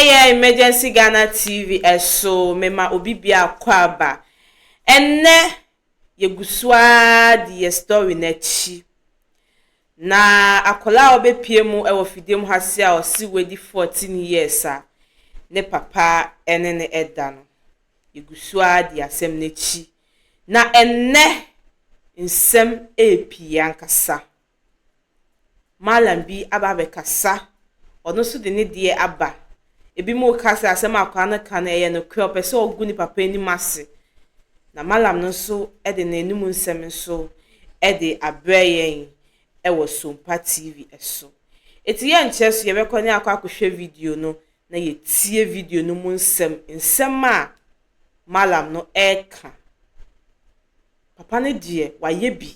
Ɛyɛ Emergency Ghana TV ɛso mema obi biako aba. Ɛnnɛ yɛgu so ara di yɛ story n'akyi. Na akwadaa a ɔbɛpie mu wɔ fidie mu ha se a ɔse wadi 14 years a ne papa ne ne ɛda no. Yɛgu so ara di asɛm n'akyi. Na ɛnnɛ nsɛm ɛrepie ankasa. Mallam bi aba abɛkasa. Ɔno nso de ne deɛ aba. Ebi mu ka sɛ asɛm a akwadaa no ka no ɛyɛ nokorɛ, ɔpɛ sɛ ɔgu ne papa anim ase. Na Mallam no nso de n'anim nsɛm nso de abrɛ yɛn wɔ Sompa TV so. Eti yɛnkyerɛ so, yɛbɛkɔ ne akɔ akɔhwɛ video no na yɛtie video no mu nsɛm, nsɛm a Mallam no ɛreka. Papa no deɛ, wayɛ bi.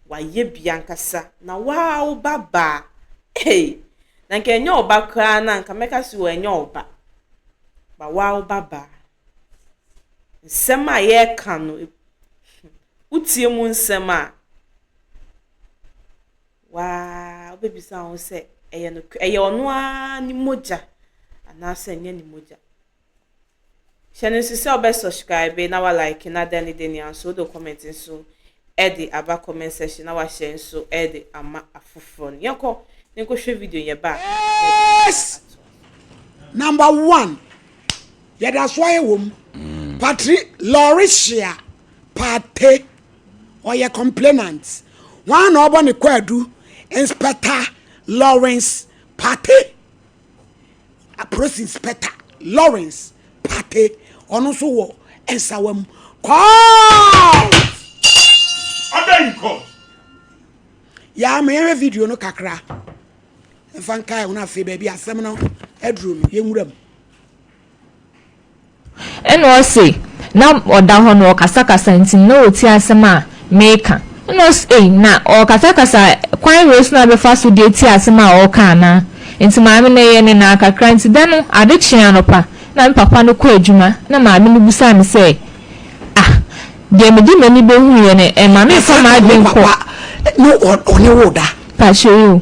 Wayɛ bi ankasa. Na waa wo ba baa. Hey! Na nka ɛnyɛ ɔba koraa na nka mɛka sɛ ɛnyɛ ɔba. Ba waa wo ba baa. Nsɛm a yɛreka no, wotie mu nsɛm a, waa wobɛbisa wo ho sɛ ɛyɛ no ɛyɛ ɔno ara ne mogya anaasɛ ɛnyɛ ne mogya. Hyɛ no nso sɛ wobɛ subscribe na wa like na da ne de nea nso wode comment nso ɛde aba comment section na wahyɛ nso ɛde ama afoforɔ no. Yɛnkɔ ne nkɔhwɛ video yɛ ba. Yes. Number one, yɛda so ayɛ wɔ mu. Patri Lauricia Pate, ɔyɛ complainant. Wɔn na ɔbɔ ne kwadu, Inspector Lawrence Pate, Police Inspector Lawrence Pate, ɔno nso wɔ Nsawam. Court! Order in court. Yaa ma yɛhwɛ video no kakra. Mfa nkae ho na afei baabi asɛm no aduro no, yɛnwura mu. Ɛna ɔse na ɔda hɔ no ɔkasakasa nti na ɔtie asɛm a meka. Ɛna ɔse, ei, na ɔkasakasa kwan wei so na abɛfa so de atie asɛm a ɔreka anaa? Nti maame no ɛyɛ ne naa kakra. Nti da no ade kyee anɔpa na me papa no kɔ adwuma na maame no bisaa me sɛ, ah, deɛ mede m'ani bɛhuiɛ no ɛmma memfa m'adwene nkɔ. Papa no ɔne wo da? Pakyɛ yi o.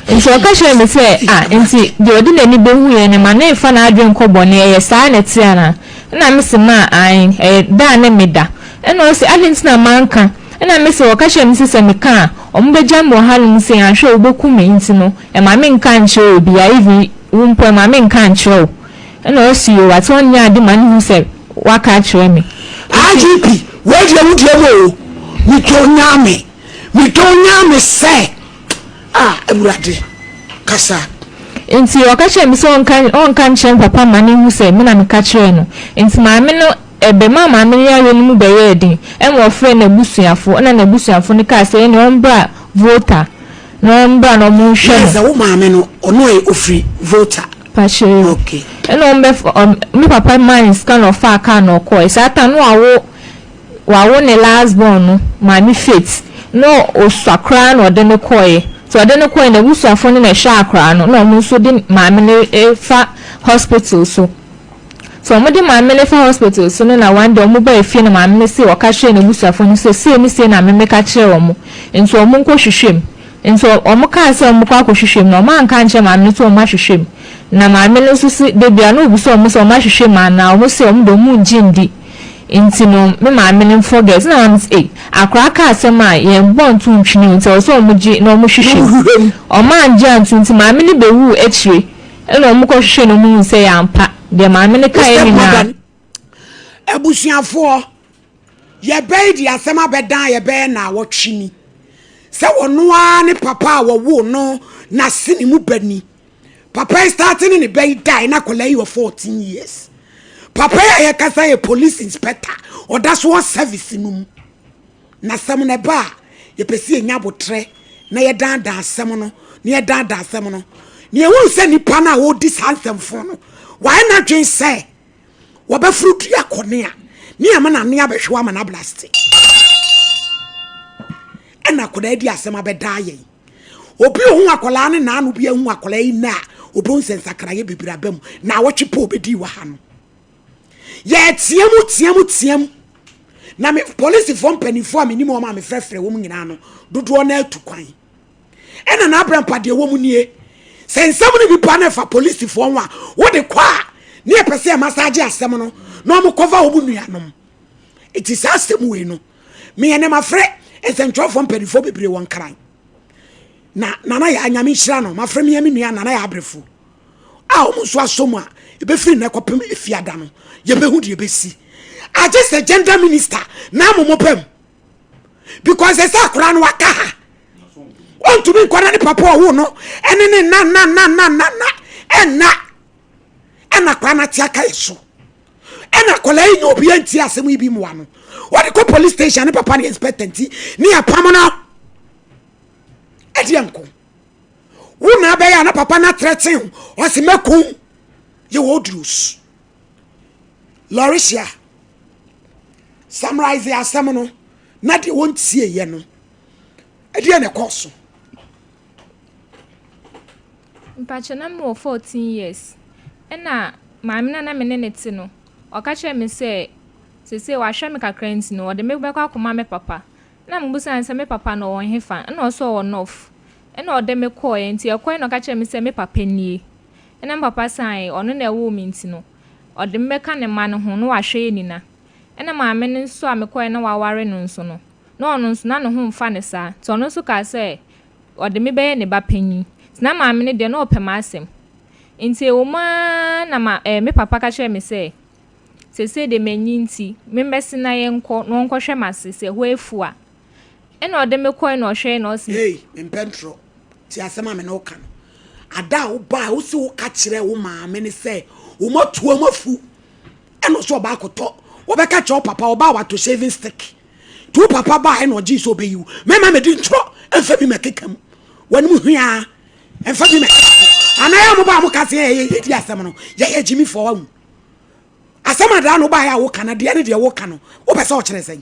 Nti ɔka kyerɛɛ me sɛ, ah, nti deɛ ɔde n'ani bɛhuiɛ no ma ne mfa n'adwene nkɔ bɔne, ɛyɛ saa na ɛte anaa? Ɛna me se maa aane, ɛyɛ da a ne meda. Ɛna ɔse, adɛn nti na manka? Ɛna me se, ɔka kyerɛɛ me sɛ sɛ meka a, ɔmo bɛgya me wɔ hanom sei, anhwɛ a wɔbɛku me, nti no, ɛma menka nkyerɛ obiara, even wo mpo ɛma menka nkyerɛ wo. Ɛna ɔse, yoo, ate ɔnyɛ ade ma ne hu sɛ waka akyerɛ me. IGP, wei deɛ wo deɛ mu o, metɔ Nyame, metɔ Nyame sɛ, ah, Awurade, kasa. Nti ɔka kyerɛɛ me sɛ ɔnka ɔnka nkyerɛ me papa ma no nhu sɛ me na meka kyerɛɛ no. Nti maame no, ɛbɛmaa maame no yareɛ no mu bɛyɛɛ den ɛma ɔfrɛɛ n'abusuafo, ɛna n'abusuafo no kaa sɛ ɛneɛ ɔmbra Volta na ɔmbra na ɔmo nhwɛ Na no. sɛ wo maame no, ɔno ɛ ofiri Volta? Pakyɛ. Okay. Ɛna ɔmo bɛf ɔm me papa maa no sika na ɔfaa kaa na ɔkɔɔɛ. Saa time no wawo wawo ne last born no, Maame Faith, na osua koraa na ɔde no kɔɔɛ. Nti ɔde no kɔɔɛ n'abusuafo no na ɛhwɛ akwaraa no, na ɔmo nso de maame no fa hospital so. Nti ɔmo de maame no fa hospital so no na one day ɔmo baa fie na maame no se ɔka kyerɛɛ n'abusuafo no sɛ sei ne sei na me meka kyerɛɛ ɔmo, nti ɔmo nkɔ hwehwɛ mu. Nti ɔmo kaa sɛ ɔmo kɔ akɔhwehwɛ mu na ɔmo anka ankyerɛ maame no sɛ ɔmo ahwehwɛ mu. Na maame no nso se da biara na obisa ɔmo sɛ ɔmo ahwehwɛ mu anaa, ɔmo se ɔmo de ɔmo nngye nndi. Nti no me maame no forget. Na maame se ei, akwaraa ka asɛm a yɛn bɔ nto ntwene o, nti ɛwɔ sɛ ɔmo gye na ɔmo hwehwɛ mu. Ɔmo angye anto nti maame no bewuu akyire ɛna ɔmo kɔ hwehwɛ na ɔmo hu sɛ ɛyɛ ampa deɛ maame no kaeɛ nyinaa. Abusuafoɔ, yɛbɛyi de asɛm abɛdan yɛbɛyɛ naawɔtwe ni sɛ ɔno ara ne papa a wɔwoo no n'ase ne mu ba ni. Papa yi start ne ne ba yi dae na akwadaa yi wɔ 14 years. Papa yi a yɛkasa yɛ police inspector, ɔda so wɔ service no mu. Na asɛm no ɛba a, yɛpɛ sɛ yɛnya abotrɛ na yɛdaadaa asɛm no, na yɛdaadaa asɛm no. Na yɛhunu sɛ nipa no a ɔredi saa nsɛmfo no, wayɛ n'adwene sɛ wɔbɛforo dua kɔne a, ne ama n'ane abɛhwew ama no ablaste. Ɛna akwadaa di asɛm abɛdaa yɛn. Obi ohu akwadaa ne n'ano bi ahu akwadaa yi nna a, obehu sɛ nsakraeɛ bebree aba mu. Na awɔtwe pɛ obɛdii wɔ ha no. Yɛteɛ mu teɛ mu teɛ mu. Na me polisifoɔ mpanimfoɔ a menim wɔn a mefrɛfrɛ wɔn nyinaa no, dodoɔ no atu kwan. Ɛna n'abrɛmpa deɛ wɔ mu nie. Sɛ nsɛm no bi ba na ɛfa polisifoɔ ho a, wode kɔ a, ne yɛpɛ sɛ yɛmasaagye asɛm no na wɔn kɔfa wɔn nuanom. Eti saa asɛm wei no, meyɛ ne mafrɛ nsɛntwerɛfoɔ mpanimfoɔ bebree wɔ Nkran. Na Nana Yaa, Nyame nhyira no, mafrɛ me me nua Nana Yaa Abrefo a wɔn nso asɔ mu a ɛbɛfiri nnɛ kɔpem efiada no, yɛbɛhu deɛ ɛbɛsi. Agye sɛ gender minister na amomo pam. Because ɛsɛ akwadaa no waka ha. Ɔntumi nkɔ na ne papa ɔwo no ɛne ne nna nna nna nna nna nna ɛnna ɛna akwadaa no ate aka yɛ so. Ɛna akwadaa yi nyɛ obi anti asɛm yi bi mmoa no. Wɔde kɔ police station ne papa ne inspector nti ne apam no. Ɛdeɛ nko. Wo na abɛyɛ a na papa no atrɛten wo ɔse mɛkum yɛ wɔ odurus. Lauricia, summarize asɛm no na deɛ wɔntieeɛ no ɛdeɛ na ɛkɔɔ so. Mpakyɛ na mewɔ 14 years ɛna maame no a na me ne no te no ɔka kyerɛɛ me sɛ seesei wahwɛ me kakra nti no ɔde me bɛkɔ akɔma me papa. Ɛna mebisaa no sɛ me papa no ɔwɔ hefa? Ɛna ɔse ɔwɔ North. Ɛna ɔde me kɔeɛ nti yɛkɔeɛ na ɔka kyerɛɛ me sɛ me papa nie. Ɛna me papa se ae ɔno na ɛwoo me nti no ɔde me bɛka ne mma no ho na wahwɛ yɛn nyina. Ɛna maame no nso a mekɔeɛ na waware no nso no na ɔno nso na ne ho mfa no saa nti ɔno nso kaa sɛ ɔde me bɛyɛ ne ba panyin. Nti na maame no deɛ na ɔpɛ m'asɛm. Nti ɛwɔ mu ara na ma ɛɛ me papa ka kyerɛɛ me sɛ seesei deɛ manyin nti memmɛse na yɛnkɔ na ɔnkɔhwɛ m'ase sɛ ɛhɔ afu a. Ɛna ɔde me kɔe na ɔhwɛe na ɔse. Ei, mempɛ ntorɔ. Tie asɛm a me ne wo ka no. Ada a wobaa a wose woka kyerɛɛ wo maame ne sɛ wo matoa mu afu. Ɛna ɔsɛ ɔbaa kɔtɔ. Wɔbɛka kyerɛ wo papa ɔbaa watɔ shaving stick. Nti wo papa baa ɛna ɔgyee sɛ ɔbɛyi wo. Mɛma medi ntorɔ ɛmfa bi mɛkeka mu. W'anim hweaa ɛmfa bi mɛkeka mu. Anaa yɛ a mobaa moka sɛ yɛyɛ yɛdi asɛm no yɛyɛ gyimifoɔ wahu. Asɛm a daa no wobaeɛ a woka no deɛ ne deɛ woka no wopɛ sɛ ɔkyerɛ sɛn?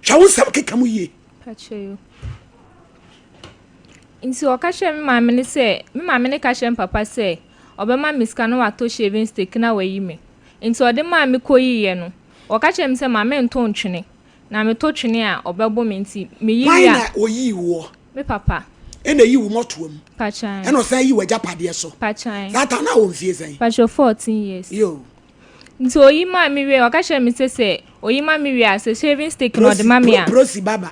Hwɛ wo nsɛm keka mu yie. Nti ɔka kyerɛɛ me maame no sɛ, me maame no ka kyerɛɛ me papa sɛ ɔbɛma me sika na watɔ shaving stick na wayi me. Nti ɔde maa me kɔyiiɛ no, ɔka kyerɛɛ me sɛ ma mento ntwene, na meto twene a ɔbɛbo me nti meyi Hwan wie na a. ɔyii woɔ? Me papa. Ɛna ɛyi wo mmɔtoa mu? Pakyan. Ɛna ɔsan yi w'agyapadeɛ so? Pakyan. Saa ta na wɔ mfie sɛn? Pakyɛ 14 years. Yo. Nti oyi maa me wie, ɔka kyerɛɛ me sɛ sɛ oyi ma me wie a, sɛ shaving stick na ɔde ma me a. Prosi baba.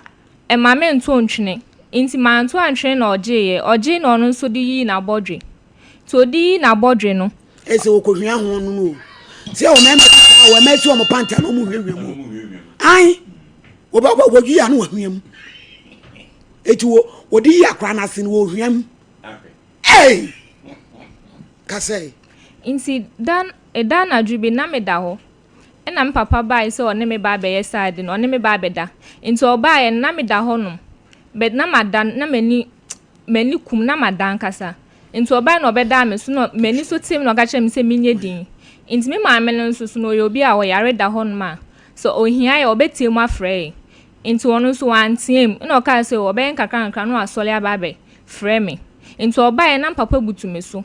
Ɛma me nto ntwene. Nti manto antwene na ɔgyeeɛ. Ɔgyee na ɔno nso de yii n'abɔdwe. Nti ɔde yii n'abɔdwe no. Ese wɔkɔhwia ho no no o. Sɛ wɔ mmarima bi saa wɔ mmaa si wɔn panta na wɔn hwiahwia mu. Ae, wɔyi ano wɔhwia mu. Eti wɔ wɔde yi akora no ase no wɔhwia mu. Ei! Kasɛe. Nti da da anadwo bi na meda hɔ. Ɛna me papa bae sɛ ɔne me ba abɛyɛ saa ade no, ɔne me ba abɛda. Nti ɔbaeɛ no na meda hɔnom. But na mada na m'ani m'ani kum na mada ankasa. Nti ɔbae na ɔbɛdaa me so na m'ani so tee me na ɔka kyerɛɛ me sɛ menyɛ dinn. Nti me maame no nso so no ɔyɛ obi a ɔyare da hɔnom a sɛ ɔhia yɛ a ɔbɛteam afrɛ yɛn. Nti ɔno nso wanteam. Ɛna ɔkaa sɛ ɔbɛyɛ nkakrankakra na wasɔre aba abɛfrɛ me. Nti ɔbaeɛ na me papa butu me so.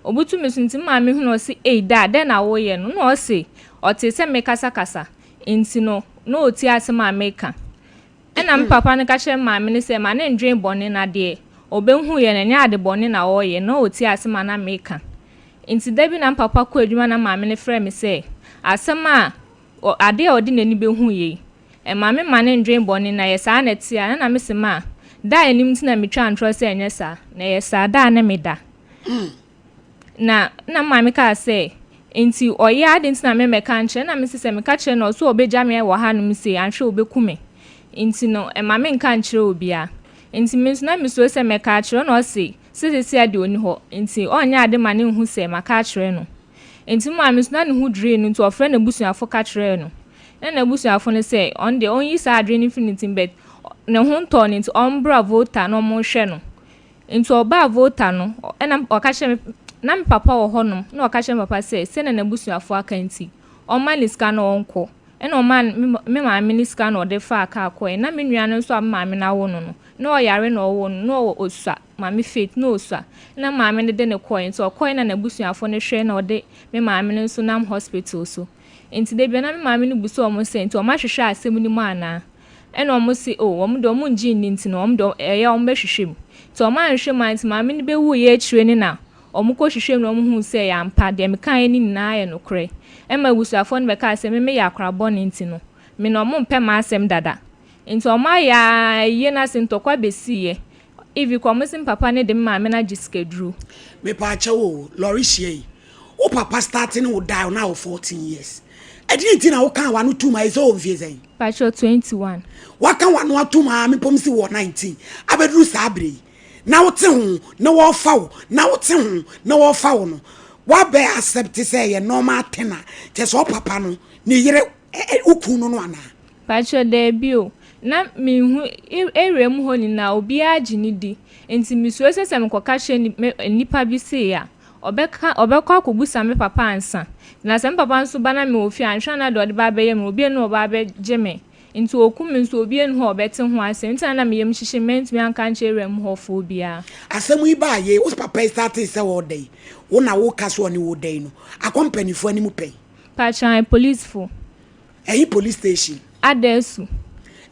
Ɔbutu me so nti me maame hunu ɔse ei daa dɛn na woyɛ no? Na ɔse ɔtee sɛ mekasakasa nti no na ɔtie asɛm a meka. Ɛna me papa no ka kyerɛɛ me maame no sɛ ma no ndwen bɔne na deɛ ɔbɛhuiɛ no ɛnyɛ ade bɔne na ɔreyɛ na ɔtie asɛm a na meka. Nti da bi na me papa kɔɔ adwuma na maame no frɛɛ me sɛ asɛm a adeɛ a ɔde n'ani bɛhuiɛ yi ɛma me ma no ndwen bɔne na ɛyɛ saa na ɛte a na na mese ma da a ɛnim nti na metwaa ntorɔ sɛ ɛnyɛ saa na ɛyɛ saa da a ne meda. Na na maame kaa sɛ, Enti ɔyɛ a adɛn nti na memmɛka nkyerɛ? Ɛnna mise sɛ meka kyerɛ no a, ɔse ɔbɛgya me wɔ hanom sei, anhwɛ a ɔbɛku me. Enti no, ɛmma mennka nkyerɛ obiara. Enti me nso na mesuro sɛ mɛka akyerɛ no. Ɛnna ɔse, sɛ seesei ara deɛ ɔnni hɔ, enti ɔrenyɛ ade ma no nhu sɛ maka akyerɛ no. Enti me maame nso, na ne ho dwirii no, nti ɔfrɛɛ n'abusuafo ka kyerɛɛ no. Ɛnna n'abusuafo no sɛ, ɔno deɛ ɔnyi saa adwene no mfiri ne tirim, but ne ho ntɔɔ no nti ɔmbra Volta na wɔnhwɛ no. Nti ɔbaa Volta no, ɛna ɔka kyerɛɛ me, na me papa wɔ hɔnom, ɛna ɔka kyerɛɛ me papa sɛ, sɛnea n'abusuafoɔ aka nti, ɔmma no sika na ɔnkɔ. Ɛna ɔmaa me me maame no sika na ɔde faa kaa kɔeɛ. Na me nua no nso a me maame no awo no no, na ɔyare na ɔwoo no, na ɔwɔ ɔsua, Maame Faith, na ɔsua. Ɛna maame no de no kɔeɛ. Nti ɔkɔeɛ na n'abusuafoɔ no hwɛɛ na ɔde me maame no nso nam hospital so. Nti da biara na me maame no bisa wɔn sɛ, nti wɔahwehwɛ asɛm no mu anaa? Ɛna wɔn se oh wɔn deɛ wɔn ngye nni nti no wɔn deɛ ɛyɛ a wɔn bɛhwehwɛ mu. Nti wɔn anhwehwɛ mu a nti maame no bɛwuiɛ akyire no na wɔn kɔ hwehwɛɛ mu na wɔn huu sɛ ɛyɛ ampa deɛ mekaeɛ no nyinaa yɛ nokorɛ. Ɛma abusuafoɔ no bɛkaa sɛ me meyɛ akora bɔne nti no me no wɔn mpɛ m'asɛm dada. Nti wɔn ayɛ ara ayie no ase ntɔkwa bɛsiiɛ. Eve kɔ wɔn se me papa no de me maame no agye sikaduro. Mepaakyɛw o, Lɔrehyia yi, wo papa starte ne wo dae na wo 14 years. Ɛdeɛn nti na wokaa w'ano tum a ɛsɛ wɔ mfie sɛn? Pakyɛw 21. Waka w'ano atom aa me pom si wɔ 19 abɛduru saa berɛ yi na wote ho na wɔrefa wo na wote ho na wɔrefa wo no woabɛ accept sɛ ɛyɛ normal thing a kyerɛ sɛ ɔpapa no ne yere wo kun no no anaa? Pakyɛw daabi o, na menhu area mu hɔ nyinaa obiara gye no di nti mesuro sɛ sɛ mekɔka kyerɛ nnipa bi sei a Ɔbɛka, ɔbɛkɔ akɔbisa me papa ansa. Na sɛ me papa nso ba na mewɔ fie a, anhwɛ a na deɛ ɔde ba abɛyɛ me no, obiara nni hɔ a ɔbɛba abɛgye me. Nti ɔkum me nso, obiara nni hɔ a ɔbɛte ho asɛm. Nti na na me yam hyehye me, mantumi anka ankyerɛ wuram hɔfoɔ biara. Asɛm yi baa yei, wo papa yi startee sɛ ɔɔda yi, wo na woka sɛ ɔne wo da yi no, akɔ mpaninfoɔ anim pɛn? Pakyɛ, ae, polisifo. Ɛhe police station? Adasu.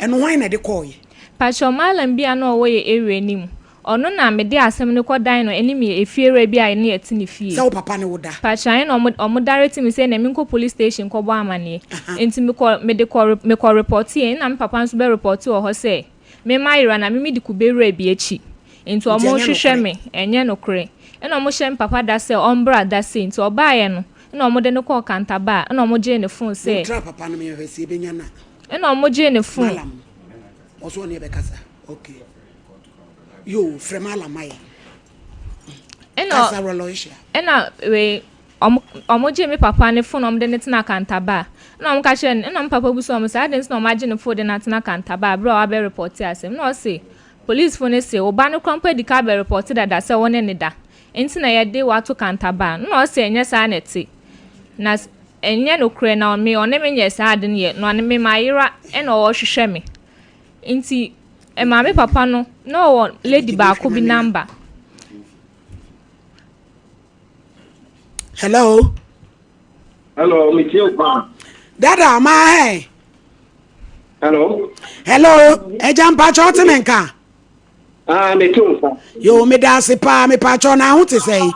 Ɛno hwan na ɛde kɔɔeɛ? Pakyɛw mallam bi a na ɔwɔ yɛ area no mu, ɔno na mede asɛm no kɔ dan no ɛne me efiewura bi a ne yɛte ne fie. Sɛ wo papa ne wo da? Pakyɛw ɛna ɔmo ɔmo direct me sɛ ɛnɛ menkɔ police station nkɔbɔ amaneɛ. Nti mekɔ mede kɔ mekɔ repɔteɛ ɛna me papa nso bɛ repɔte wɔ hɔ sɛ me mayera na me medi kube wura bi akyi nti Nti ɔmo ɛnyɛ hwehwɛ nokorɛ? me, ɛnyɛ nokorɛ. Ɛna ɔmo hyɛ me papa da sɛ ɔmbra da sei nti ɔbaeɛ no Ɛna wɔde no kɔɔ Kantaba a, ɛna wɔgyee ne fon sɛ. Montra papa no menhwɛ sɛ yɛbɛnya no a. Ɛna wɔgyee ne fon. Mallam no, ɔso ɔne yɛbɛkasa. Ok. Yoo, frɛ Mallam ma yɛn. Ɛna, Kasa Roloisia. ɛna wei, wɔn, wɔgyee me papa ne fon na wɔde no tenaa Kantaba. Ɛna wɔka kyerɛɛ no, ɛna me papa bisaa wɔn sɛ, adɛn nti na wɔagye ne fon de no atena Kantaba berɛ a wabɛrepɔte asɛm? Ɛna ɔse, polisifo no se, wo ba no koraa mpo adi kan abɛrepɔte dada sɛ wo ne no da. Nti na yɛde wo ato kantaba a? Nna ɔse ɛnyɛ saa na ɛte. Na ɛnyɛ nokorɛ na me ɔne me nyɛɛ saa ade no yɛ, na me mayera ɛna ɔrehwehwɛ me. Nti ɛmaa me papa no na ɔwɔ lady baako bi number. Hello. Hello, me tie wo paa. Dada, ma hɛ. Hello. Hello, ɛgya mpakyɛ ɔte me nka. Ah, me to nsa. Yo, me da ase paa, me pakyɛ na ho te sɛn?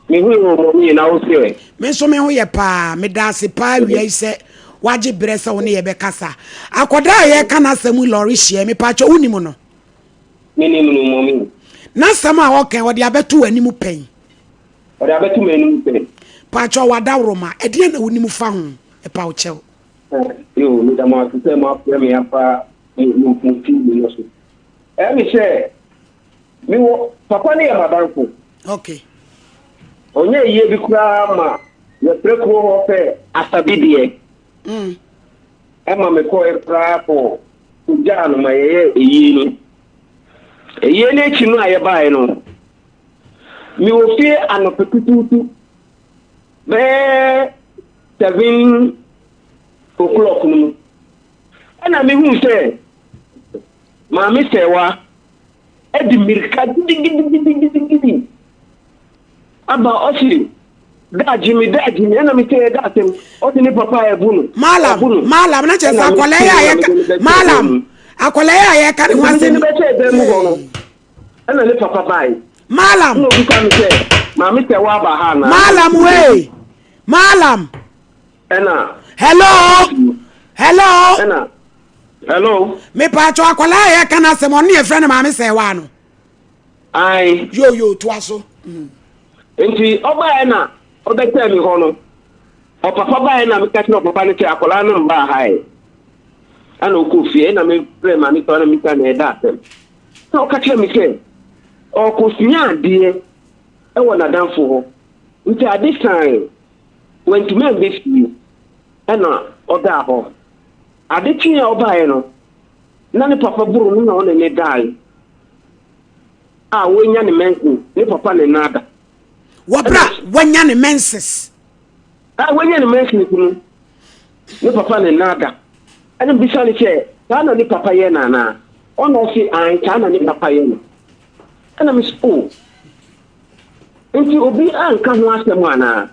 Me ho yɛ wɔ me na wo sɛ. Me nso me ho yɛ paa, me da ase paa wia yi sɛ wagye berɛ sɛ wo ne yɛ bɛkasa. Akɔdaa a yɛka n'asɛm yi lɔre hyeɛ, me pakyɛ wo nim no? Me nim no mɔmi. N'asɛm a ɔka ɔde abɛto w'anim pɛn. Ɔde abɛto m'anim pɛn. Pakyɛ wadaworoma, ɛdeɛn na wonim fa ho? Ɛpa wo kyɛw. Yo, meda mo ase sɛ moafrɛ me aba mo mo TV no so. Ɛyɛ me sɛ mewɔ papa no yɛ m'adamfo. Okay. Ɔnyɛ yie bi koraa ma yɛfrɛ kuro hɔ sɛ Asabi deɛ. Ɛma mekɔɛ koraa kɔ kɔgyaa no ma yɛyɛ eyie no. Eyie no akyi no a yɛbaeɛ no, mewɔ fie anɔpa tutuutu bɛyɛ 7 o'clock no mu. Ɛna mehuu sɛ Maame Sɛwa de mmirika gidigidigidigidi aba ɔse daa gye me daa gye me ɛna me sɛ ɛda asɛm ɔse ne papa ɛbu no Malam ɛbu no malam na kyerɛ sɛ ɛna me akwadaa yi a na yɛka mede no bɛhyɛ dan malam mu akwadaa yi a yɛka ne ho nti mede asɛm no bɛhyɛ dan mu hɔ no ɛna ne papa bae malam ɛna obisa me sɛ maame Sɛwa aba ha anaa na malam mese dabi wei malam ɛna Hello hello. Ɛna hello. Mepatwɔ akwadaa a yɛka n'asɛm ɔno ne yɛfrɛ no maame sɛɛwaa no. Ae. Yo yo toa so. Nti ɔbaeɛ na ɔbɛtɛɛ me hɔ no ɔpapa baeɛ na meka kyerɛ ɔpapa no sɛ akwadaa no mbaa ha ɛ ɛna ɔkɔ fie ɛna mefrɛ maame sɛ ɔna meka na ɛda asɛm na ɔka kyerɛ me sɛ ɔkɔsua adeɛ ɛwɔ n'adamfo hɔ nti ade san Wantumi ammɛ fie, ɛna ɔdaa hɔ. Ade kyee a ɔbaeɛ no, na ne papa boro no na ɔne ne dae a wanya ne menses, ne papa ne no ada. Wɔ berɛ a wanya ne menses. A wanya ne menses no, ne papa ne no ada. Ɛna mbisa no sɛ, saa na ne papa yɛ no anaa? Ɔna ɔse, ae, saa na ne papa yɛ no. Ɛna mese, oh. Nti obi anka ho asɛm anaa?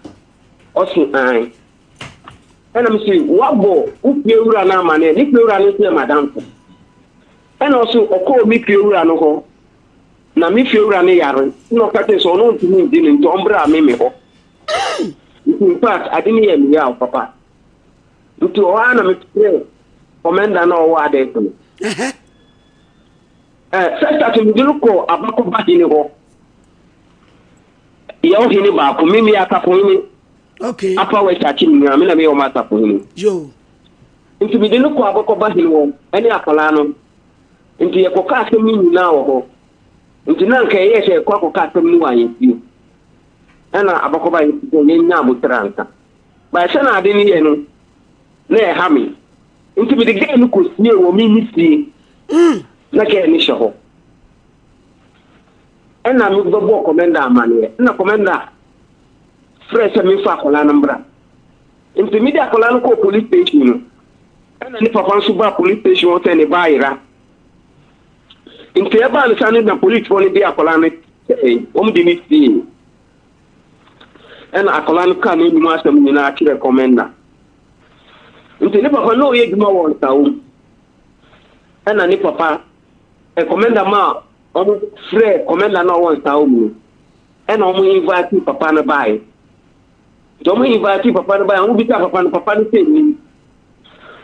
Ɔse aane. Ɛna mese wabɔ wo fiewura no amaneɛ? Ne fiewura no nso yɛ m'adamfo. Ɛna ɔso ɔkɔɔ me fie wura no hɔ, na me fie wura no yare, ɛna ɔka kyerɛ sɛ ɔno ntumi ngye no nti ɔmbra me me hɔ. Nti in fact ade no yɛ me yaw papa. Nti ɔhɔ ara na mefrɛ kɔmɛnda na ɔwɔ adɛs no. Ɛ first at mede no kɔɔ abakɔba hene hɔ. Yɛ ɔhene baako, me meyɛ asafohene. Okay. Upper West Akyem nyinaa, me na meyɛ wɔn asafohene. Yo. Nti mede no kɔɔ abakɔba hene hɔ ne akwadaa no. Nti yɛkɔka asɛm no nyinaa wɔ hɔ. Nti na anka ɛyɛ sɛ yɛkɔ akɔka asɛm no wɔ ahemfie. Ɛna abakɔba hene sɛ yɛnya aboterɛ ansa. But sɛ na ade no yɛ no, na ɛha me. Nti mede gɛɛ no kɔsiee wɔ me me fie. Na gɛɛ no hyɛ hɔ. Ɛna mebɛbɔɔ kɔmɛnda amaneɛ. Ɛna kɔmɛnda frɛ sɛ memfa akwadaa no mbra. Nti mede akwadaa no kɔɔ police station no, ɛna ne papa nso baa police station hɔ sɛ ne ba ayera. Nti ɛbaa no saa no na policefoɔ no de akwadaa no kyɛe, wɔn de no siee. Ɛna akwadaa no kaa n'anim asɛm nyinaa kyerɛ kɔmɛnda. Nti ne papa na ɔyɛ adwuma wɔ Nsawam. Ɛna ne papa, kɔmɛnda maa wɔn frɛ kɔmɛnda na ɔwɔ Nsawam no. Ɛna wɔn invite papa no baeɛ. Nti wɔn invite papa no baeɛ, wɔn bisa papa no, papa no sɛ nnim.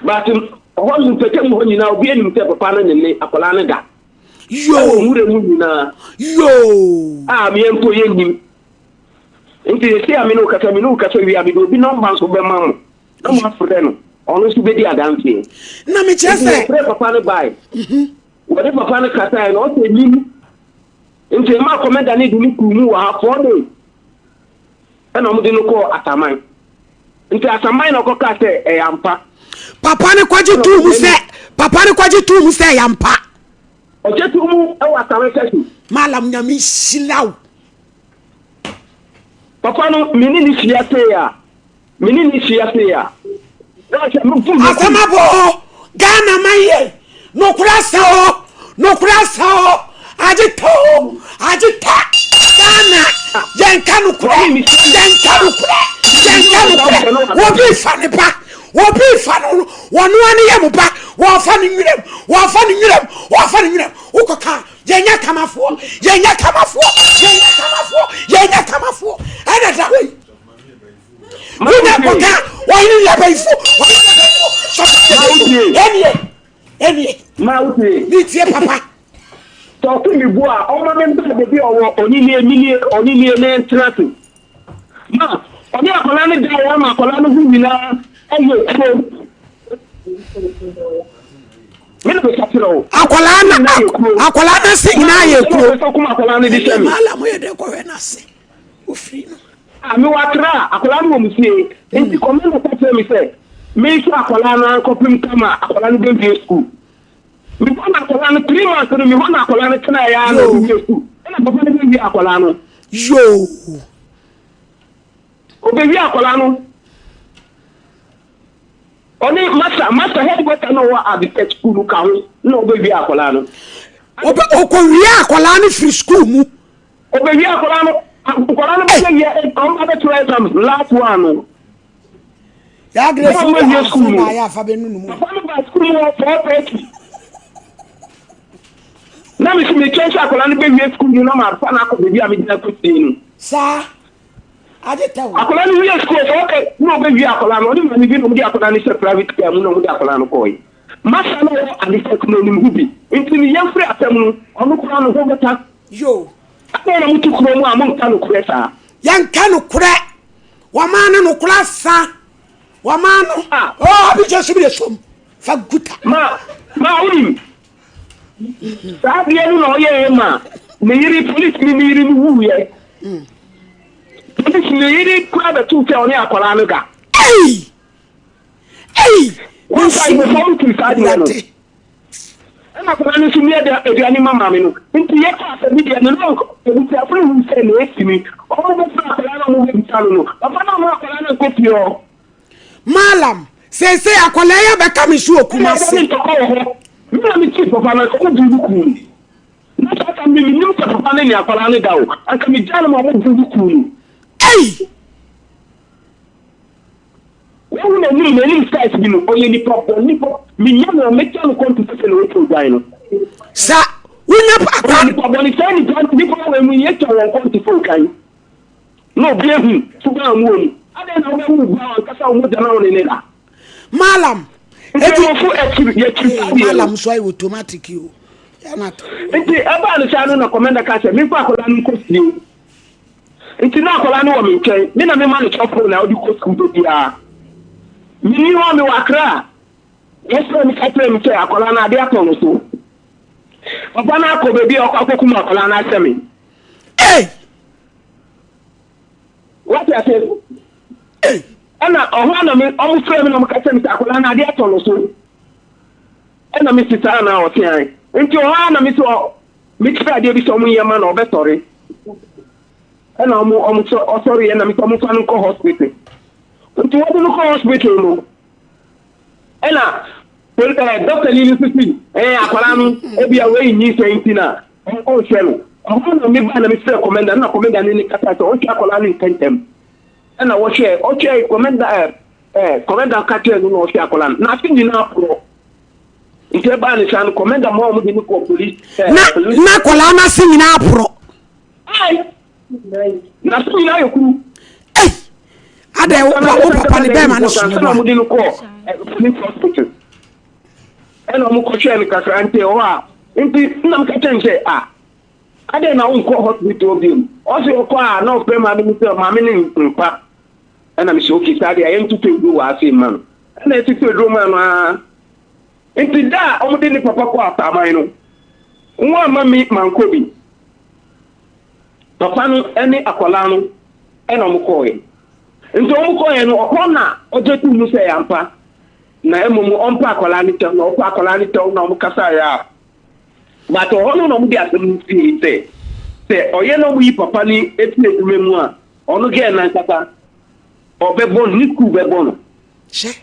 But hɔ no mpɛtɛ mu hɔ nyinaa obi anim sɛ papa no ne ne akwadaa no da. Yoo. Ɛwɔ nwura mu nyinaa. Yoo. A meɛ mpo yɛ nnim. Nti sɛ a me ne wo kasa, me ne wo kasa wie a, mede obi nɔmba nso bɛma mo. Na mo afrɛ no, ɔno nso bɛdi adanseɛ. Na mekyerɛ sɛ. Nti wɔfrɛ papa no bae. Wɔde papa no kasaeɛ no, ɔsɛ nnim. Nti ɛmaa kɔmɛnda no de no kuu mu wɔ ha 4 days. Ɛna wɔde no kɔɔ Asaman. Nti Asaman na ɔkɔkaa sɛ ɛyɛ ampa. Papa no kɔgye too mu sɛ papa no kɔgye too mu sɛ ɛyɛ ampa. Ɔgye too mu wɔ Asaman sɛso. Malam Nyame nhyira wo. Papa no me ne no hyia sei a me ne no hyia sei a na sɛ me bu no. Asɛm abɔ o Ghana man yɛ nokorɛ asa o nokorɛ asa o agye ta o agye ta Ghana yɛnka nokorɛ yɛnka nokorɛ yɛnka nokorɛ obi fa ne ba obi fa no wɔnoa ne yɛ mo ba wɔfa ne nwerɛm wɔfa ne nwerɛm wɔfa ne nwerɛm wokɔka yɛnyɛ kamafoɔ yɛnyɛ kamafoɔ yɛnyɛ kamafoɔ yɛnyɛ kamafoɔ ɛna da hɔ yi wonya kɔka ɔhene yɛ abayifo ɔhene yɛ abayifo sɔfo ɛnie ɛnie ne tie papa. Sɛ ɔto me bo a ɔma me mba baabi a ɔwɔ ɔne nie me nie ɔne nie na ɛntena ase ma ɔne akwadaa no da yɛ ama akwadaa no ho nyinaa ɛyɛ kuro. Me na meka kyerɛ wo. Akwadaa na akwadaa na se nyinaa yɛ kuro. Ɛna ɔpɛ akwadaa no de hyɛ me. Maala mo yɛ dɛ kɔhwɛ n'ase ofiri no. A me wɔ atra akwadaa no wɔ me fie nti kɔmɛ na ɔka kyerɛ me sɛ menhwɛ akwadaa no ankɔpem tam a akwadaa no bɛwie sukuu. Mehɔ na akwadaa no 3 months no mehɔ na akwadaa no tenaeɛ ara na ɔwie sukuu ɛna papa no bɛwie akwadaa no. Yoo. Ɔbɛwie akwadaa no. Ɔne masa masa headmaster na ɔwɔ Abisɛ sukuu no ka ho na ɔbɛwie akwadaa no. Ɔbɛ ɔkɔwie akwadaa no firi sukuu mu. Ɔbɛwie akwadaa no akwadaa no bɛyɛ wie ɔmo abɛtwerɛ exams last one no. Yagre fi wɔ ha sɛ na ayɛ afa bɛ nunu mu. Papa no ba sukuu mu wɔ 4:30. Na mi si mi twɛn sɛ akwadaa no bɛwie sukuu no na ma fa no akɔ baabi a mi gyina kɔ sie no. Saa. Agye tɛ o. Akwadaa no wie sukuu sɛ ɔkɛ na ɔbɛwie akwadaa no ɔne maame bi na ɔmde akwadaa no hyɛ private car mu na ɔmde akwadaa no kɔɔe. Masa no wɔ adesɛk no anim ho bi nti no yɛmfiri asɛm no ɔno koraa no ho bɛta. Yo. Adɛn na mote kuro mu a monka nokorɛ saa? Yɛnka nokorɛ. Wɔmaa no nokorɛ asa. Wɔmaa no. Ah. Oh, abigya sum yɛ som. Fa guta. Ma ma wonim saa adeɛ no na ɔyɛɛ ma ne yere polisi ne ne yere no wuiɛ. Polisi ne yere kura bɛto sɛ ɔne akwadaa no da. Ei! Ei! Wɔn sa yi fɔm tiri saa adeɛ no. Ɛna akwadaa no nso nua de aduane ma maame no. Nti yɛkɔ asɛm bi deɛ no na abusuafo no hu sɛ na esi ni. Wɔn bɛfrɛ akwadaa no a wɔn bɛbisa no no. Papa no ama akwadaa no nkɔ fie hɔ. Malam, seesei akwadaa yi abɛka me so wɔ Ɛna ɛbɔ Kumasi. ne ntɔkwa wɔ hɔ. Me na me kyii papa no anka ɔmo buu no kuu no. Na saa tam no mennim sɛ papa no ne akwadaa no da o. Anka megyaa no ma ɔmo buu no kuu no. Ei! Wohu n'anim, n'anim size bi no, ɔyɛ nipa bɔne pɔ. Menya no a, mɛtwa no kɔnto sɛ sɛnea wɔtwa odwan no. Sa wonya akora. Ɔyɛ nipa bɔne. Saa nipa nipa wɔ mu yɛtwa wɔn kɔnto sɛ odwan. Na obi ahu suban a wɔwɔ mu. Adɛn na wobɛwo wo ba a wankasa wo mogya na wo ne ne da? Malam. Nkramofo akyiri yɛkyiri saa deɛ no. Malam nso ayɛ automatic o. Nti ɛbaa no saa no na kɔmɛnda kaa sɛ memfa akwadaa no nkɔ fie. Nti na akwadaa no wɔ me nkyɛn, me na mema no cellphone a ɔde kɔ sukuu da biara. Menni hɔ, mewɔ Accra. Wɔfrɛɛ me ka kyerɛɛ me sɛ akwadaa no ade atɔ no so. Papa no akɔ baabi a ɔkɔ akɔkum akwadaa no ahyɛ me. Ei! Wate ase? Ei! Ɛna ɔhɔ na me ɔmo frɛ me na ɔmo ka kyerɛ me sɛ akwadaa no ade atɔ no so. Ɛna me si saa na ɔte an. Nti ɔhɔ ara na me sɛ Mekyerɛ adeɛ bi sɛ ɔmo nyɛ ma no ɔbɛsɔre ɛna ɔmo ɔmo sɔ ɔsɔre ɛna mesɛ ɔmo fa no nkɔ hospital nti wɔde no kɔ hospital no ɛna pol ɛɛ dɔkta ni no sisi ɛɛ akwadaa no ebi a wei nyi sɛ nti na ɔnhwɛ no ɔhɔ na me ba na mesrɛ kɔmɛnda na kɔmɛnda ne ne kasa sɛ ɔnhwɛ akwadaa no ntɛntɛm ɛna wɔhwɛ ɔhwɛ kɔmɛnda ɛɛ ɛɛ kɔmɛnda ka kyerɛ no na ɔhwɛ akwadaa no na ase nyinaa porɔ. Nti ɛbaa ne saa no, kɔmɛnda maa wɔn de no kɔɔ polisi. Eh, na na akwadaa no ase nyinaa aporɔ. Ai, n'ase nyinaa yɛ kuru. Ei, adɛ wo wo papa ne bɛrima no so ne boa. Wɔde no kɔɔ eh, police hospital. Ɛna wɔn kɔhwɛɛ no kakra nti ɛhɔ a nti nam ka kyɛn sɛ a adɛn na wonkɔ hospital bio ɔsɛ ɔkɔ a na ɔfrɛ maame no sɛ maame no mpa ɛna mesɛ okay saa deɛ yɛntoto aduro wɔ ase mma no ɛna ɛtoto aduro maa no ara nti da a wɔde ne papa kɔ asaaman no wɔn ama me mankɔ bi papa no ne akwadaa no ɛna wɔn kɔɔɛ nti wɔn kɔɔɛ no ɔhɔ na ɔgye to mu sɛ yampa na mmom ɔmpa akwadaa no kyɛw na ɔpa akwadaa no kyɛw na wɔn kasaeɛ a but ɔhɔ no na wɔn de asɛm no sie sɛ sɛ ɔyɛ na wɔn yi papa no efi adwuma mu a Ɔno girl nankasa ɔbɛbɔ no, ne school bɛbɔ no. Hyɛ.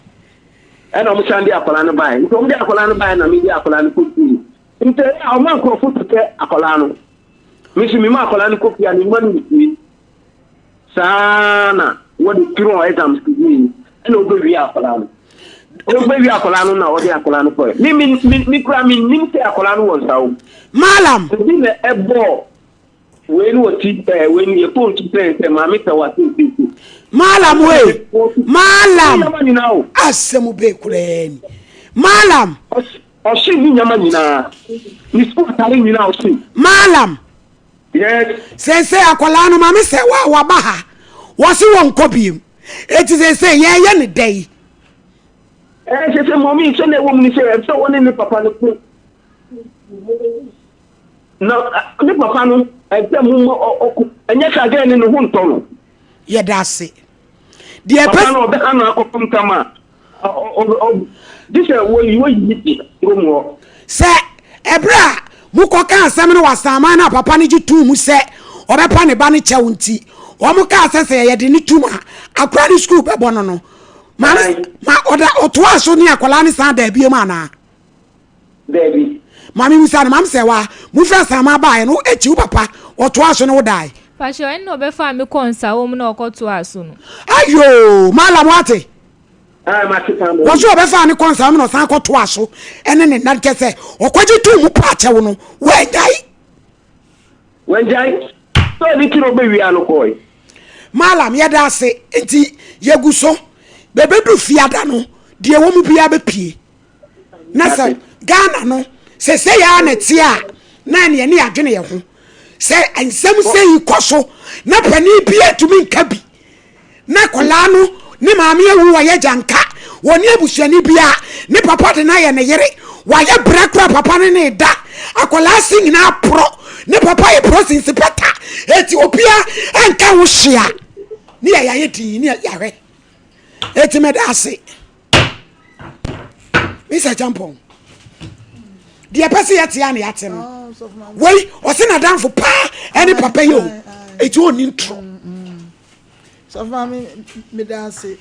Ɛna ɔmo san de akwadaa no baeɛ. Nti ɔmo de akwadaa no baeɛ na me de akwadaa no kɔ fie. Nti ɛyɛ a ɔma nkorɔfo tetɛ akwadaa no. Me nso me ma akwadaa no kɔ fie a me ma no nsie. Saa na wɔde twerɛ exams wie ɛna ɔbɛwie akwadaa no. Ɔbɛwie akwadaa no na ɔde akwadaa no kɔɛ. Me me me me kura me nim sɛ akwadaa no wɔ nsa o. Malam. Obi na ɛbɔɔ Wei no wɔ ti ɛɛ wei no yɛ phone ti pɛn sɛ maame sɛ wa seesiesie. Maalam wei maalam asɛm bɛɛ koraa ni maalam. Ɔhye ne nyama nyinaa ne sukuu atare nyinaa ɔhye. Maalam. Yes. Sese akwadaa no maame sɛ wa waba ha wɔsi wɔn nkɔ biem eti sese yɛyɛ ne dɛ yi. Ɛɛ sese mɔmi sɛ na ɛwɔ mu ni sɛ ɛsɛ wɔne ne papa no ko. Na ne papa no, ɛsɛ mo ma ɔko. Ɛnyɛ saa gɛɛ ne ne ho ntɔ no. Yɛda ase. Deɛ papa no ɔbɛha no akɔpem tam a gye sɛ wɔyi wɔyi ne fi kurom hɔ. Sɛ ɛberɛ a mokɔka asɛm no wɔ asaman no a papa no gye too mu sɛ ɔbɛpa ne ba no kyɛw nti, wɔn kaa sɛ sɛ yɛde ne tum a akora ne sukuu bɛbɔ no no, ma ma ɔda ɔtoa so ne akwadaa no san da abiem anaa? Daabi. Maame bisa no, maame sɛ wa, mofiri asaman baeɛ no akyi wo papa ɔtoaa so ne wo dae? Pakyɛ ɛnna ɔbɛfaa me kɔɔ nsawo mu na ɔkɔtoaa so no. Ayoo! Mallam wate? Ae mate paa mɔmi. Wɔse ɔbɛfaa ne kɔɔ nsawo mu na ɔsan kɔtoaa so ɛne ne nna no kyɛ sɛ ɔkɔgye too mu paa kyɛw no wangyae. Wangyae. Sɛ ɔde tiri ɔbɛwia no kɔɔe. Mallam yɛda ase nti yɛgu so bɛbɛdu fiada no deɛ ɛwɔ mu biara bɛpue. Na sɛ Ghana no sɛsɛ yɛ ara na ɛte a na ɛne ɛne adwene yɛ ho sɛ nsɛm sɛ yi kɔ so na panin bi atumi nka bi na akwadaa no ne maame awu wɔyɛ gyanka wɔne abusuani bia ne papa de no ayɛ ne yere wɔayɛ brɛ kora papa no ne da akwadaa se nyinaa porɔ ne papa yɛ porɔ sinsi pata eti obia nka ho hyia ne yɛ yɛayɛ din ne yɛahwɛ eti mɛda ase. Mr. Champon deɛ ɛpɛ sɛ yɛte a na yɛate no ah, wei ɔse n'adamfo paa ɛne papa yi o ɛti ɔnni ntorɔ mm, mm. sɔfo maame meda ase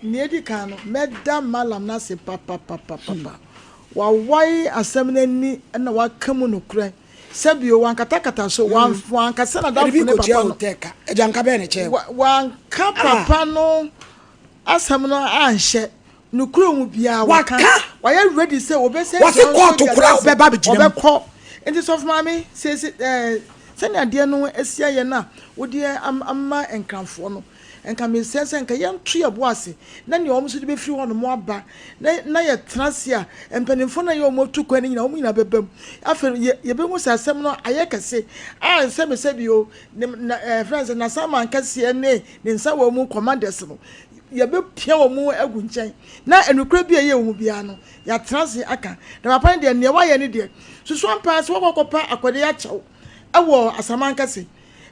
nea edi kan no mɛda malam no ase papapapapa hmm. wawae asɛm no ani na waka mu nokorɛ sɛbio wankatakata so hmm. wankasa n'adamfo ne papa no wanka papa ah. no. asɛm no anhyɛ no kuro mu biara waka. Wayɛ ready sɛ wɔbɛsɛ Wɔse kɔɔto koraa wobɛba abɛgyina mu. Ɔbɛkɔ. Nti sɔfo maame siesie ɛɛ sɛnea adeɛ no asi ayɛ no a wode ama nkranfoɔ no nka mesrɛ sɛ nka yɛnto yɛn bo ase na nea wɔn nso de bɛfiri hɔ nom aba na na yɛtena ase a mpanimfoɔ no a ɛyɛ wɔn atu kwan no nyinaa wɔn nyinaa bɛba mu. Afei no yɛ yɛbɛhu sɛ asɛm no ayɛ kɛse a nsɛbesɛbe o ne na ɛɛ fɛn sɛ n'asaman kɛseɛ ne ne nsa wɔ mu commanders no yɛbɛpia wɔn agu nkyɛn na nokorɛ bi a ɛyɛ wɔ mu biara no yɛatena ase aka. Na papa no deɛ nea wayɛ no deɛ susu ampa ara sɛ wakɔ akɔpa akwadaa yi akyɛw wɔ asaman kɛse.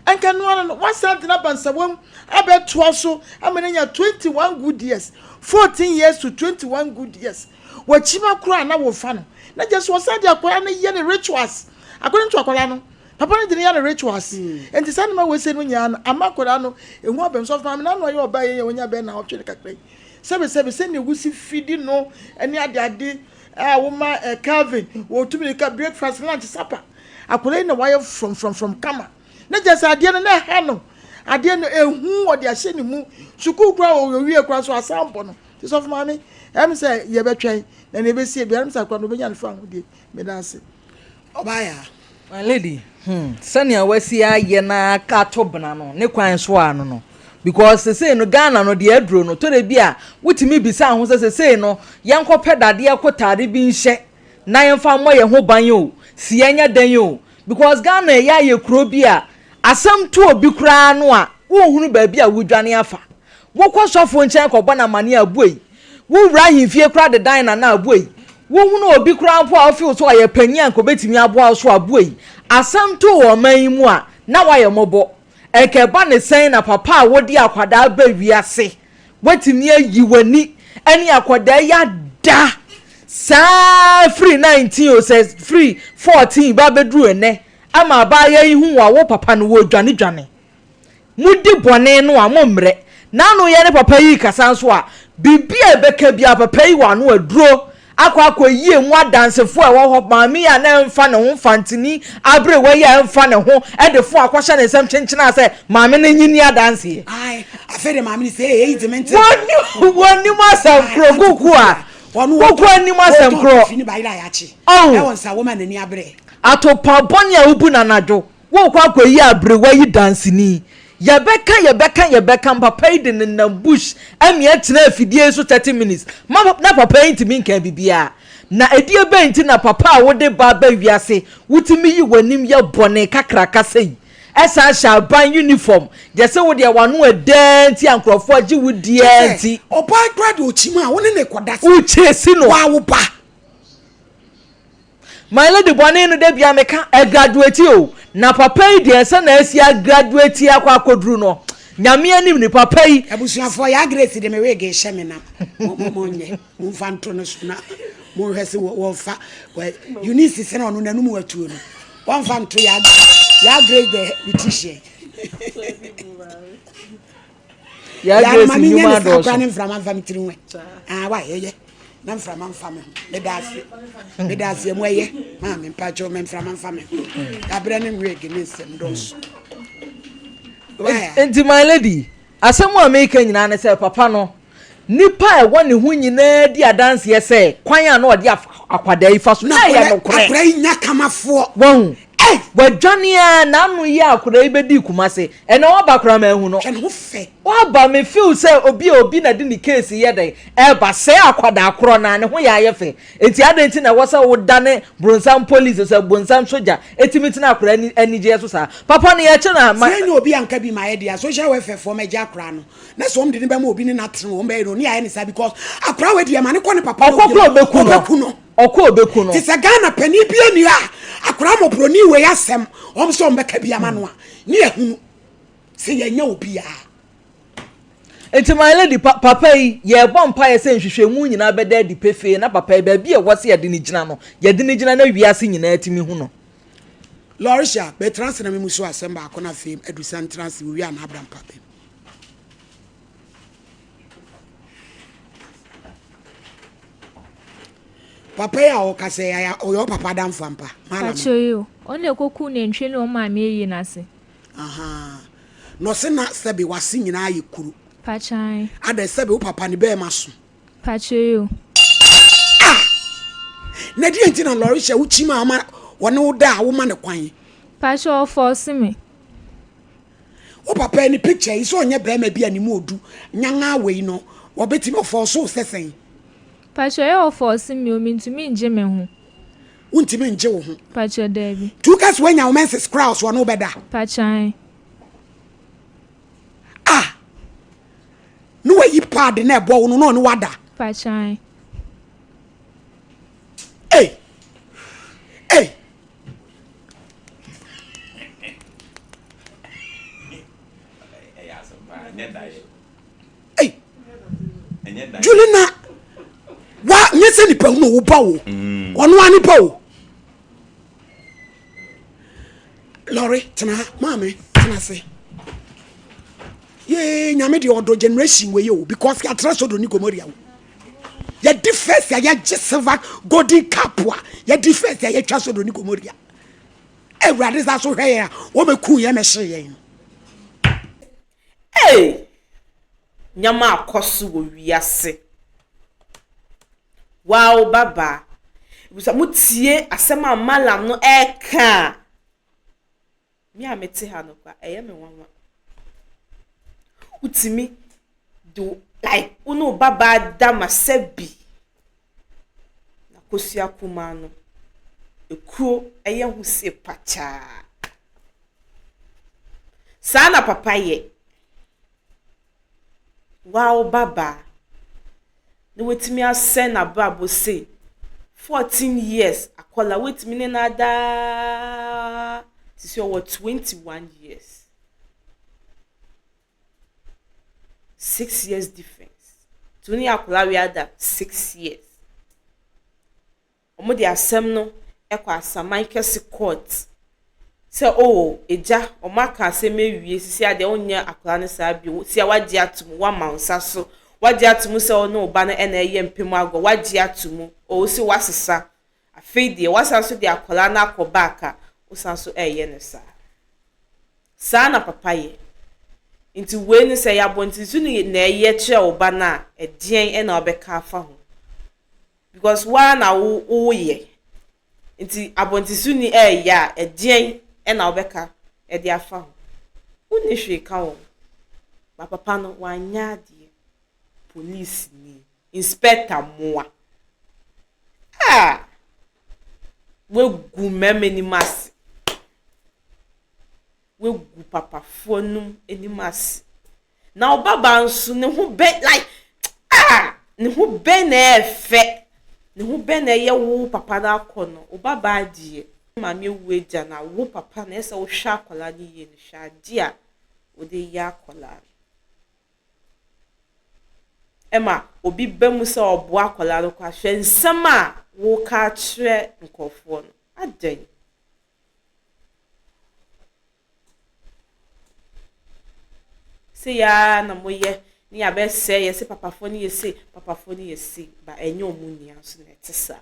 Nka ɛno ara no wasan de no aba nsawam abɛtoa so ama no anya 21 good years, 14 years to 21 good years. Wakyima koraa na wofa no. Na gyɛ sɛ ɔsan de akwadaa no yɛ ne rituals. According to akwadaa no, papa no de no yɛ ne rituals. Nti saa nneɛma wei sei no nyinaa no ama akwadaa no ehu abɛn so. Ɔsɔfo maame n'ano ayɛ ɔbaa yi a wanya bɛyɛ naawɔtwe ne kakra yi. Sɛbesɛbe sɛnea wusi fidi no ne adeade a woma eh, Calvin wɔtumi de ka breakfast, lunch, supper. Akwadaa yi na wayɛ frɔmfrɔmfrɔm kama. Na kyerɛ sɛ adeɛ no na ɛha no. Adeɛ no ehu wɔde ahyɛ ne mu. Sukuu koraa wɔwie koraa nso asan bɔ no. Nti sɔfo maame, ɛm sɛ yɛbɛtwɛn na nea ɛbɛsi biara ɛm sɛ akwadaa no ɔbɛnya ne fa ahodie. Meda ase. Ɔbaa yaa. My lady, hmm, sɛnea wasi ayɛ na aka ato bena no, ne kwan so a no no. Because sesei no Ghana no deɛ aduro no, tɔda bi a wotumi bisa ho sɛ sesei no yɛnkɔpɛ dadeɛ kotare bi nhyɛ na yɛmfa mmɔ yɛn ho ban o, si yɛnyɛ dɛn o. Because Ghana ɛyɛ ayɛ kuro bi a asɛm to obi koraa no a wonhunu baabi a wodwane afa. Wokɔ sɔfo nkyɛn kɔbɔ no amaneɛ a buei. Wo wura ahemfie koraa de dan nana a buei. Wo hunu obi koraa mpo a wo feel sɛ ɔyɛ panyin a nka obetumi aboa wo so a buei. Asɛm too wɔ ɔman yi mu a na woayɛ mmɔbɔ. Ɛnka ɛba ne sɛn na papa a wode akwadaa ba wiase woatumi ayi w'ani ne akwadaa yi ada saa firi 19 o sɛ firi 14 ba abɛduru ɛnɛ ama abaayewa yi hu wo a wo papa no wɔredwane dwane. Modi bɔne no a, mommrɛ. N'ano yɛ ne papa yi rekasa nso a, biribi a ɛbɛka biara, papa yi wɔ ano aduro akɔ akɔyi emu adansefoɔ a ɛwɔ hɔ, maame yi a na ɛmfa ne ho, mfantini aberewa yi a ɛmfa ne ho, de fon akɔhyɛ ne nsam kyenkyenaa sɛ maame no nye nni adanseɛ. Ae, afei de maame no sɛ, ee, eyi de mente. Wɔnim asɛm korɔ, kuku a, kuku anim asɛm korɔ. Ɔwɔ nsa wɔma n'ani abere. Atopa bɔne a wobu no anadwo. Worekɔ akɔyi aberewa yi danseni. Yɛbɛka, yɛbɛka, yɛbɛka, papa yi de nenam bush amia tena afidie yi so 30 minutes. Ma na papa yi ntumi nka biribiara. Na ɛdeɛ bɛn nti na papa a wode ba aba wiase, wotumi yi w'anim yɛ bɔne kakraka sei? Ɛsan hyɛ aban uniform, gyɛ sɛ wo deɛ w'ano ɛdɛ nti a nkurɔfoɔ agye wo di ara nti. Ɔbaa koraa deɛ ɔkyim a, wo ne no rekɔda. Wokyesi no. Waa wo ba. My lady bɔne no da bia meka agraduate o na papa yi deɛ sɛ na asi agraduate akɔ akɔduru no nyame anim ni papa yi. Abusuafoɔ yaa Grace de me wig rehyɛ me na mo mo mo nyɛ mo nfa nto no so na mo nhwɛ se wɔfa Eunice sɛ na ɔno n'anum atuo no wɔnfa nto yaa yaa Grace the beautician. Yaa Grace nnwuma adɔɔso. Ne mframa nfa me tiri ho ah wa yɛyɛ na mframa nfa me ho meda ase meda ase emu ɛyɛ maame mpakyɛw mɛ mframa nfa me ho yabrɛ ne wig ne nsɛm dɔɔso. Nti my lady asɛm a meka nyinaa ne sɛ papa no nipa a ɛwɔ ne ho nyinaa di adanseɛ sɛ kwan a na ɔde akwadaa yi fa so na ɛyɛ nokorɛ. Akwadaa yi nya kamafoɔ. Wahu. Wadwane ara n'ano yi a akwadaa yi bɛdii Kumase. Ɛnɛ waba koraa manhu no. Hwɛ ne ho fɛ. Waba me feel sɛ obi a obi na de ne case yɛ dɛn ɛreba sɛɛ akwadaa korɔ naa ne ho yɛ ayɛ fɛ. Enti adɛn nti na ɛwɔ sɛ wodane bronsam police sɛ bonsam sogya ɛtumi tena akwadaa ani anigyeɛ so saa. Papa no yɛkye no a ma. Sɛ yɛnya obi anka bi ma ayɛ deɛ a social welfare foɔ mɛgye akwadaa no na sɛ wɔn de no bɛma obi ne no atena wɔn bɛyɛ no ne ayɛ ne saa because akwadaa wei deɛ ma ne kɔ ne papa no Ɔkɔ koraa ɔbɛku no. ɔbɛku no. Ɔkɔ ɔbɛku no. Te sɛ Ghana panin bi ani a akwadaa mmɔborɔni wei asɛm wɔn sɛ wɔn bɛka bi ama no a ne yɛhunu sɛ yɛnyɛ obiara. Nti my lady pa papa yi yɛrebɔ mpaeɛ sɛ nhwehwɛmu nyinaa bɛda adi pefee na papa yi baabi a ɛwɔ sɛ yɛde no gyina no yɛde no gyina na wiase nyinaa tumi hu no. Laurisha, bɛtena ase na memu so asɛm baako na afei Adusa ntena ase, owie a na abra mpa bem. Papa yi a ɔkasa yi, ɔyɛ wo papa adamfo ampa? Malam. Pakyɛ yi o, ɔno na ɛkɔkuu nantwie ne ɔmaame ayie no ase. Ahaa, na ɔse na sɛbe w'ase nyinaa yɛ kuru. Pakyan. Adɛn sɛbe wo papa ne bɛɛma so? Pakyɛ o. Ah! Na deɛ nti na lɔre hyɛ wo kyim a ɔma wɔne wo da a woma ne kwan? Pakyɛ ɔfɔɔse me. Wo papa ni picture yi sɛ ɔnyɛ bɛɛma bi a ne mu odu nyangaa wei no wɔbɛtumi ɔfɔɔse wo sɛ sɛn? Pakyɛ ɔyɛ ɔfɔɔse me o mentumi ngye me ho. Wontumi ngye wo ho? Pakyɛ daabi. Nti woka sɛ woanya wo menses koraa ɔso ɔne wo bɛda? Pakyɛ ae. Ah! Ne wayi pad na ɛbɔ wo no na ɔne wada. Pakyan. Hey! Hey! Hey! Julina, wa nyɛ sɛ nipa hunu wo ba wo. Mm. Ɔno ani ba wo. Lɔre tena ha maame tena ase yee nyame deɛ ɔdɔ generation wei o because yɛatra Sodom ne Gomorrah o yɛdi first a yɛgye silver golden cup a yɛdi first a yɛtwa Sodom ne Gomorrah awurade sa so hwɛ yɛn a wɔmɛku yɛn mɛhye yɛn no. Hey! Nyama akɔ so wɔ wiase. Wow babaa. Ebusua mo tie asɛm a malam no ɛreka a, me a mete ha no koraa ɛyɛ me nwanwa. Wotumi de like wo ne wo babaa da ma sɛ bi. Na kosua kumaa no, ekuro ɛyɛ ho se pakyaa. Saa na papa yɛ. Wow babaa na watumi asɛe n'abrabɔ sei, 14 years akwadaa watumi ne no ada ara sisi ɔwɔ 21 years. 6 years difference. Nti wo ne akwadaa wei ada 6 years. Wɔde asɛm no kɔ asaman kɛse court sɛ oh agya wɔaka asɛm awie sisi a deɛ wonyɛ akwadaa no saa bio sisi a wagye ato mu wama wo nsa so wagye ato mu sɛ wo ne wo ba no na ɛyɛ mpem agorɔ wagye ato mu oh wo se wasesa afei deɛ wasan so de akwadaa no akɔ back a wosan so ɛreyɛ no saa saa na papa yɛ nti wei no sɛ ɛyɛ abɔntensu na ɛyɛ kyerɛ wo ba no a ɛdeɛn na wobɛka afa ho Because wo ara na wo wo yɛ. Nti abɔntesoni ɛɛyɛ a ɛdeɛn ɛna wobɛka ɛde afa ho? Wonni hwee ka wɔ ho. But papa no wanyɛ adeɛ. Police ni. Inspector moa. Ah! Wagu mmarima anim ase. Wagu papafoɔ nom anim ase. Na wo babaa nso ne ho bɛ like ah ne ho bɛ na ɛyɛ fɛ ne ho bɛ na ɛyɛ wo papa no akɔ no wo babaa deɛ maame awu agya na wo papa na ɛsɛ wohwɛ akwadaa no yie no hwɛ adeɛ a wode yɛ akwadaa no ɛma obi ba mu sɛ ɔboa akwadaa no kɔ ahwɛ nsɛm a woka akyerɛ nkurɔfoɔ no adɛn. Sei ara na moyɛ ne yɛabɛsɛe yɛse papafoɔ no yɛ sei, papafoɔ no yɛ sei, but ɛnyɛ wɔn nyinaa nso na ɛte saa.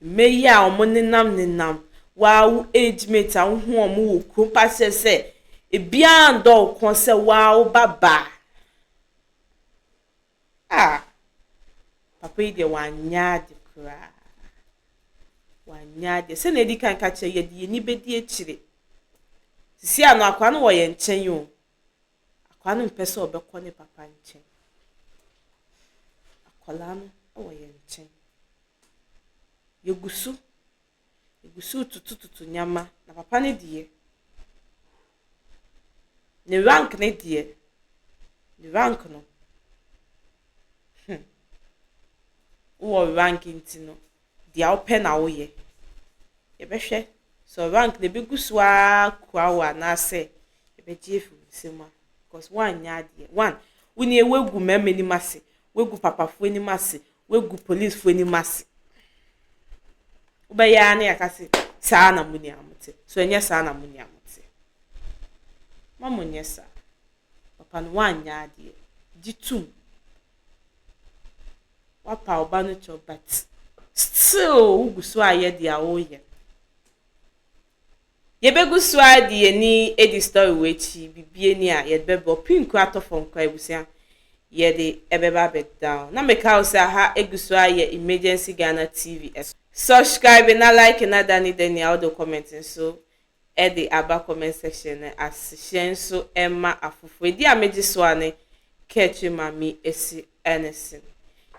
Mmɛ yi a wɔn nenam nenam waa wo age mate a wohu wɔn wɔ kurom pa kyerɛ sɛ ebiara ndɔ wo kɔn sɛ waa wo ba baa. Ah! Papa yi deɛ wanyɛ ade koraa. Wanyɛ adeɛ. Sɛnea edi kan ka kyerɛ yɛde yɛn ani bɛdi akyire. Sisi ano akwadaa no wɔ yɛn nkyɛn o. Akwadaa no mpɛ sɛ ɔbɛkɔ ne papa nkyɛn. Akwadaa no wɔ yɛn nkyɛn. Yɛgu so, yɛgu so retutututu nneɛma na papa no deɛ, ne rank no deɛ, ne rank no, hmm, wowɔ rank nti no, deɛ wopɛ na woyɛ. Yɛbɛhwɛ sɛ rank no ɛbɛgu so ara kura wo anaasɛ ɛbɛgye afi wo nsam a. Because woanyɛ adeɛ. One, wo nie woagu mmarima anim ase, woagu papafoɔ anim ase, woagu policefoɔ anim ase. Wobɛyɛ ara na yɛaka se saa na mo nyinaa mote. So ɛnyɛ saa na mo nyinaa mote. Ma monyɛ saa. Papa no woanyɛ adeɛ. Gye tom. Woapa wo ba no kyɛw but still wogu so ayɛ deɛ woyɛ no. Yɛbɛgu so ara de yɛn ani adi story wei akyi, biribi ani a yɛde bɛbrɛ wo. Pin koraa tɔ fam koraa abusua, yɛde ɛbɛba abɛda wo. Na meka wo sɛ aha egu so ara yɛ Emergency Ghana TV. Subscribe na like na da ne da nia wode wo comment nso de aba comment section no ase. Hyɛ nso ma afoforo. Edi a megye so ara ne Kɛtwe Mame Esi Ernestine.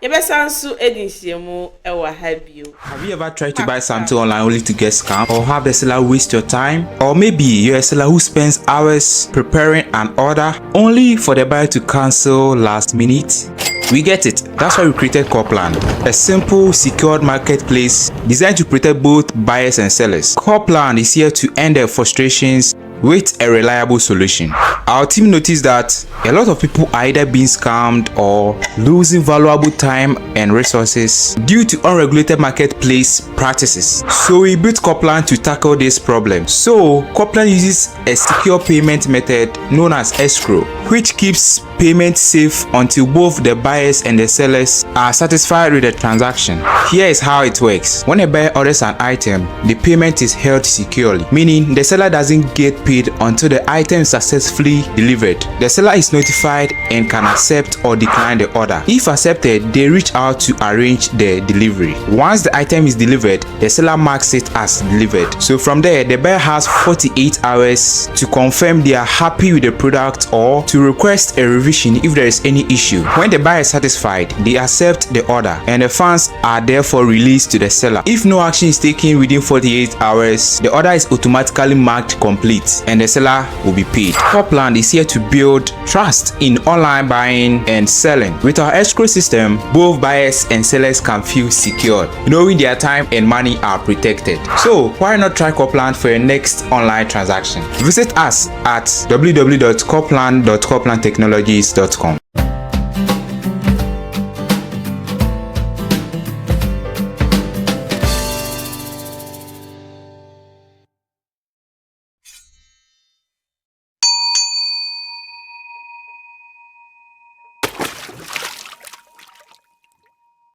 Yɛbɛsan nso adi nhyiamu wɔ ha bio. Have you ever tried to buy something online only to get scammed or have the seller waste your time? Or maybe you're a seller who spends hours preparing an order only for the buyer to cancel last minute? We get it. That's why we created Corplan, a simple, secured marketplace designed to protect both buyers and sellers. Corplan is here to end their frustrations with a reliable solution. Our team noticed that a lot of people are either being scammed or losing valuable time and resources due to unregulated marketplace practices. So we built Corplan to tackle this problem. So Corplan uses a secure payment method known as escrow, which keeps payment safe until both the buyers and the sellers are satisfied with the transaction. Here is how it works. When a buyer orders an item, the payment is held securely, meaning the seller doesn't get paid until the item is successfully delivered. The seller is notified and can accept or decline the order. If accepted, they reach out to arrange the delivery. Once the item is delivered, the seller marks it as delivered. So from there, the buyer has 48 hours to confirm they are happy with the product or to request a revision if there is any issue. When the buyer is satisfied, they accept the order and the funds are therefore released to the seller. If no action is taken within 48 hours, the order is automatically marked complete and the seller will be paid. Copland is here to build trust in online buying and selling. With our escrow system, both buyers and sellers can feel secure, knowing their time and money are protected. So why not try Copland for your next online transaction? Visit us at www.copland.coplandtechnologies.com.